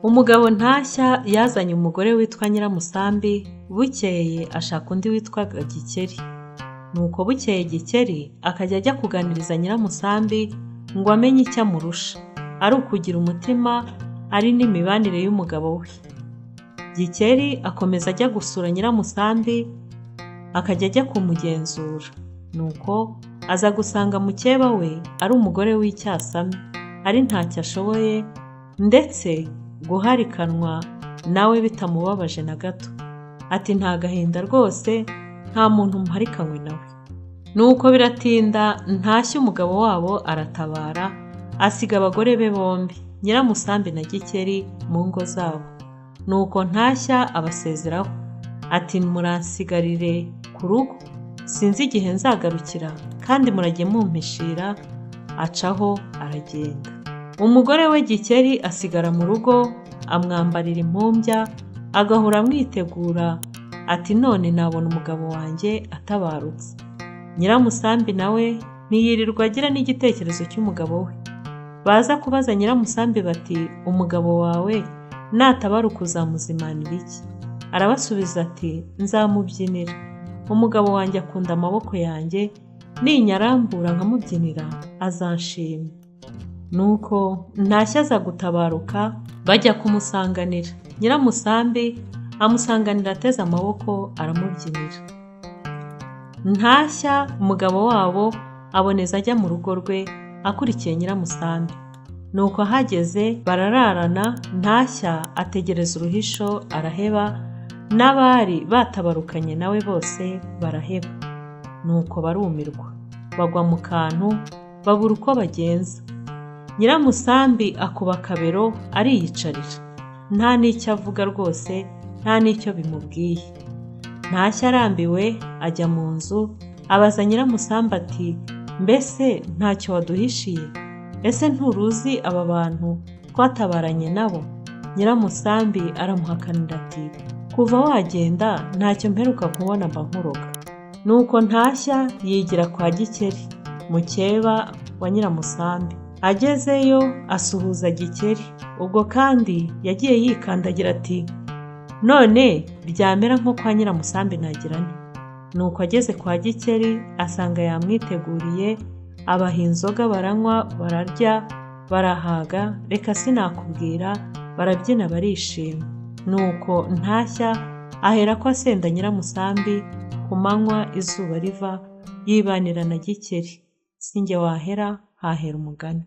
Umugabo Ntashya yazanye umugore witwa Nyiramusambi, bukeye ashaka undi witwaga Gikeri. Nuko bukeye Gikeri akajya ajya kuganiriza Nyiramusambi ngo amenye icyo amurusha, ari ukugira umutima, ari n'imibanire y'umugabo we. Gikeri akomeza ajya gusura Nyiramusambi, akajya ajya kumugenzura. Nuko aza gusanga mukeba we ari umugore w'icyasame, ari ntacyo ashoboye, ndetse guharikanwa nawe bitamubabaje na gato. Ati nta gahinda rwose, nta muntu mparikanywe nawe. Nuko biratinda Ntashya umugabo wabo aratabara, asiga abagore be bombi, Nyiramusambi na Gikeri mu ngo zabo. Nuko Ntashya abasezeraho, ati muransigarire ku rugo, sinzi igihe nzagarukira kandi murajye mumpishira, acaho aragenda. Umugore we Gikeri asigara mu rugo, amwambarira impumbya, agahora amwitegura, ati none nabona umugabo wanjye atabarutse. Nyiramusambi nawe ntiyirirwa agira n'igitekerezo cy'umugabo we. Baza kubaza Nyiramusambi bati umugabo wawe natabaruka uzamuzimanira iki? Arabasubiza ati nzamubyinira. Umugabo wanjye akunda amaboko yanjye, ninyarambura nkamubyinira azanshima. Nuko Ntashya aza gutabaruka, bajya kumusanganira. Nyiramusambi amusanganira ateze amaboko aramubyinira. Ntashya umugabo wabo aboneza ajya mu rugo rwe akurikiye Nyiramusambi. Nuko ahageze barararana, Ntashya ategereza uruhisho araheba, n'abari batabarukanye nawe bose baraheba. Nuko barumirwa, bagwa mu kantu, babura uko bagenza. Nyiramusambi akuba akabero ariyicarira, nta n'icyo avuga rwose, nta n'icyo bimubwiye. Ntashya arambiwe ajya mu nzu, abaza Nyiramusambi ati mbese ntacyo waduhishiye? Ese nturuzi aba bantu twatabaranye nabo? Nyiramusambi aramuhakanira ati kuva wagenda ntacyo mperuka kubona mba nkuroga. Nuko Ntashya yigira kwa Gikeri, mukeba wa Nyiramusambi. Agezeyo asuhuza Gikeri, ubwo kandi yagiye yikandagira ati none byamera nko kwa Nyiramusambi nagira nte? Nuko ageze kwa Gikeri asanga yamwiteguriye, abaha inzoga baranywa, bararya, barahaga, reka sinakubwira, barabyina barishima. Nuko Ntashya aherako asenda Nyiramusambi ku manywa izuba riva, yibanira na Gikeri. Si njye wahera, hahera umugani.